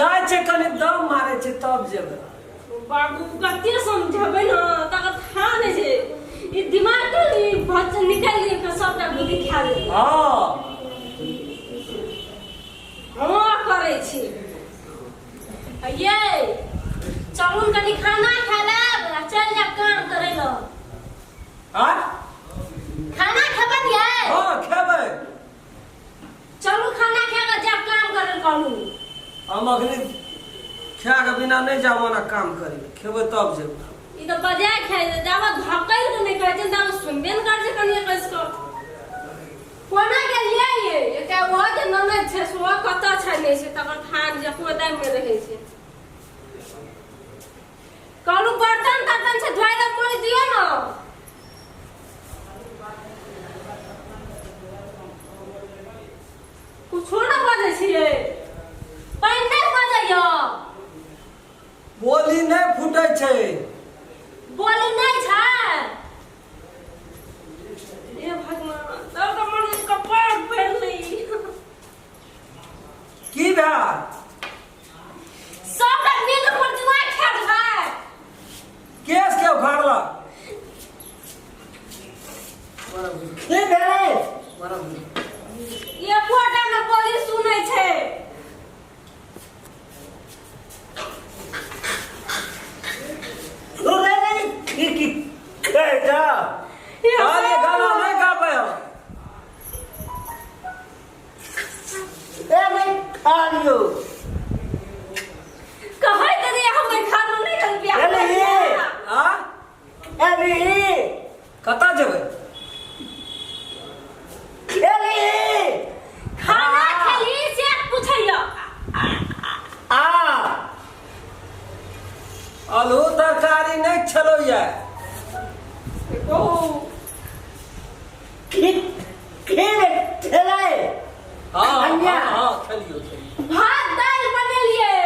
जाइ छै कनि दम मारै छै तब जेबै। बाबू कते समझेबै ने तकर था नहि छै। ई दिमाग के ई भच निकालि के सबटा बुद्धि खा लेबै। हँ। हँ करै छी। ये चलू ने कनि खाना खा लेब आ चलि जायब काम करै लए। आ? खाना खेबै ने यै? हँ खेबै। चलू खाना खा कऽ जायब काम करै लए कहलहुँ। हम अखनी खाए के बिना नहि जाब ओना काम करै, खेबै तब जेबै। ई तऽ बजाय खाइ छै, जाबत धकै तऽ नहि कहै छै ताबत सुनबे ने करै छै कनिए कसि कऽ। कोना गेलियै यै? एकटा ओहो जे ननद छै सेहो कतऽ छै नहि छै तकर थान जे कोदामे रहै छै। कहलहुँ बर्तन तर्तन छै धोइ लए मोड़ि दियौ ने। कुछो ने बजै छियै, पानि नहि बजैया। बोली नहि फूटै छै। बोली नहि छै। हे भगवान, तब तऽ मन कपार पड़लै। की भेल? सबटा मिल पर दिमाग खा देबै। केस के उखाड़लक? की भेलै? एकोटा ने बोली सुनै छै। सुनै नहि की की कहै छ? कहलियै गाना नहि गाबै हम। ए नहि खा लियौ। कहै तऽ रहियै हम खाना नहि खाना बियाह। एली। आ? एली। कतऽ जेबै? एली। खाना खेली से पूछैया। आ आलू तरकारी नहि छलौ ये। कहू की की भेलै? हँ। अन्या। हँ हँ, खेलियौ खेलियौ। भात दालि बनेलियै,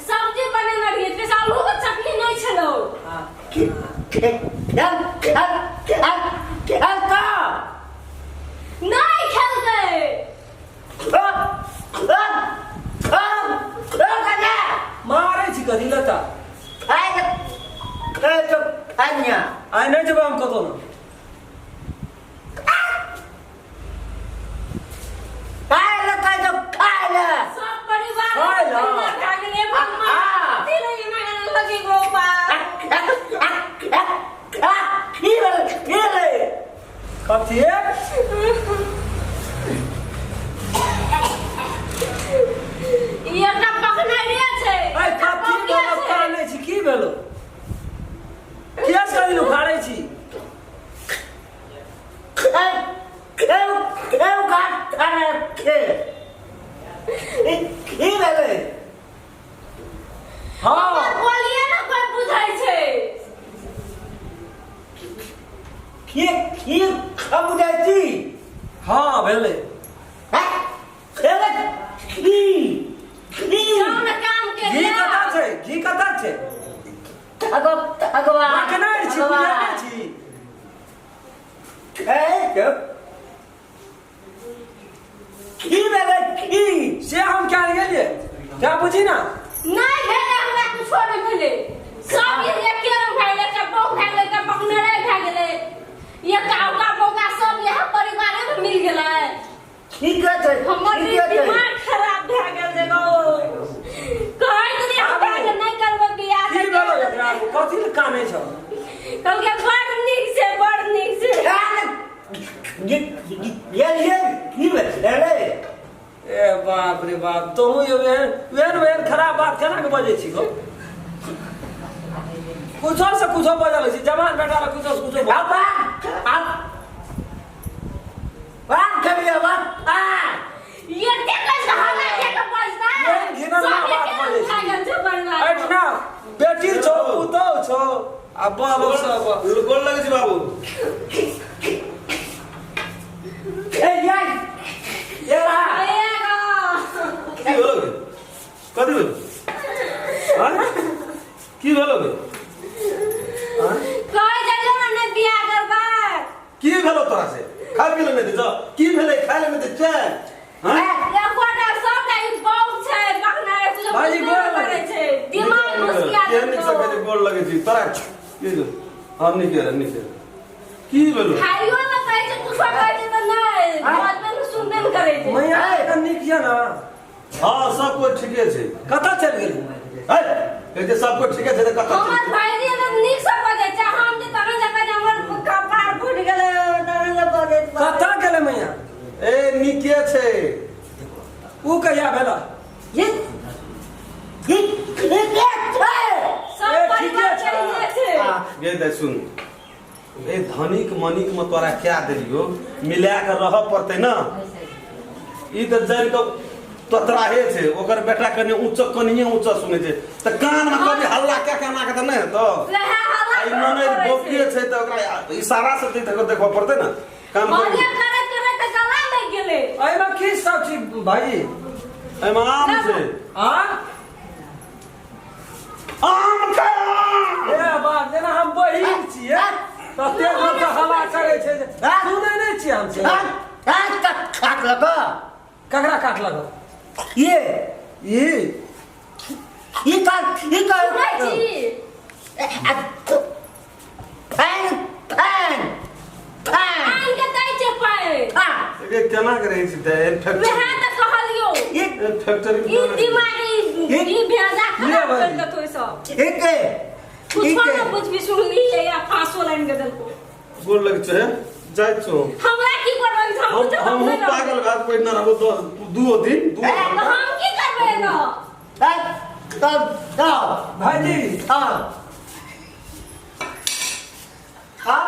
सब्जी बनेने रहियै, ताहिसँ आलूके चटनी नहि छलौ। हँ। की खेल खेल खेल खेल का? नहि खेलकै। मारै छी कथी लता? आइ नहि जेबै हम कतौ ने। सब परिवार खाय ला। भए गेलै भगवान लगे गोपाल। कथी? ई एकटा पकड़ने छै। ऐ कथी भेलो? कानै छी की भेलो? केस कथी उखाड़ै छी? हँ। बोलिए ने कोइ बुझै छै। हँ भेलै। जाउ ने काम के। घी कतऽ छै? घी कतऽ छै? मखनै छी बुझै नहि छी। की भेलै की? से हम क्या गेलियै क्या बुझी ना। नहि भेलै, हमरा कुछो नहि भेलै। सब ई एके रंग भए गेलै। एकटा बहू भए गेलै, एकटा बकनरे भए गेलै, एकटा औका बौका, सब इएह परिवारे मे मिल गेलै। ठीक छै। हमर ठीके छै। दिमाग खराब भए गेल जे गौ कहैत रहियै हमरा जे नहि करबै बियाह। की भेलो एकरा? कथी लए कानै छौ? कहलकै बड़ नीक छै, बड़ नीक छै। गेलियै की भेलै? ए बाप रे बाप, तोहूँ यौ एहन एहन एहन खराब बात केना के बजै छी गो? कुछो से कुछो बजल छी, जवान बेटा ला कुछो से कुछो अब अब बात करिए बात आ ये के कैसे हल्ला के के बजता एहन घिनौना सब बात एके बजै रंग छै। भए गेल छै परिवार। एहिठिना बेटी छौ पुतहु छौ आ बालो सब। गोर लगै छी बाबू। ए यार ये रहा। ए गो। की भेलो गे? कथी भेलो? आँय? की भेलो गे? कहै जइयो ने नहि बियाह करबै। की भेलो तोरा से? खाय पी ले नहि दै छौ? की भेलै? खाय ले नहि दै छै? आँय? एकोटा सबटा ई बौक छै बकना। भाईजी गोर छी तोरा की भेलो? हँ नीके रह नीके रह। की भेलो खाइयो न कहै छै कुछो कहै छै तऽ नहि बाजबे ने सुनबे ने करै छै मैया के नीक यऽ ने हँ सब कोइ ठीके छै कतऽ चलि गेली है कहै छै सब कोइ ठीके छै तऽ कतऽ हमर चलि भाईजी तऽ नीक से बजै छै हम जे तखन जकाँ जे हमर कपार फूटि गेलै तखन जे बजैत कतऽ गेलै मैया ए नीके छै ऊ कहिया भेला ये ये ये छै सब ए, ठीके परिवार छै। के छै गे दाइ सुन ए धनिक मनिक में तोरा क्या देलियो मिला के रह पड़तै ना ई तऽ जानि कऽ ततराहे छै ओकर बेटा कनि ऊँच कनिये ऊँच सुनै छै तऽ कान में कभी हल्ला कए के एना के तऽ नहि हेतौ वएह हल्ला आ ई ननैद करै छै। बौकिए छै तऽ ओकरा इशारा से देखऽ पड़तै ने काम हल्ला करू करैत करैत तऽ गला लागि गेलै एहिमे की सब छी भाई एहिमे आम छै आ आम छै आम ए बाप जेना हम बहिन छियै तते लोक हल्ला करै छै जे सुनै नहि छियै हम से काट लग ककरा काट लगो ये ई ई काट ई सुनै काट छी फैन फैन फैन आनि के दै छै पाइ ए केना के रहै छै तऽ फैक्ट्री वएह तऽ कहलियौ ई फैक्ट्री ई दिमाग ई ई भेजा खराब भाई। कर देतो ई सब ठीक है कुछो न बुझबी सुनली या फांसो लाइन के देलको गोर लग छै जाइ छौ हमरा की करबै हम हम तऽ हमहूँ नहि रहबै। पागल घात पहिने रहबो दस दूओ दिन दूओ तऽ हम की करबै एना तब तब भाईजी हाँ हाँ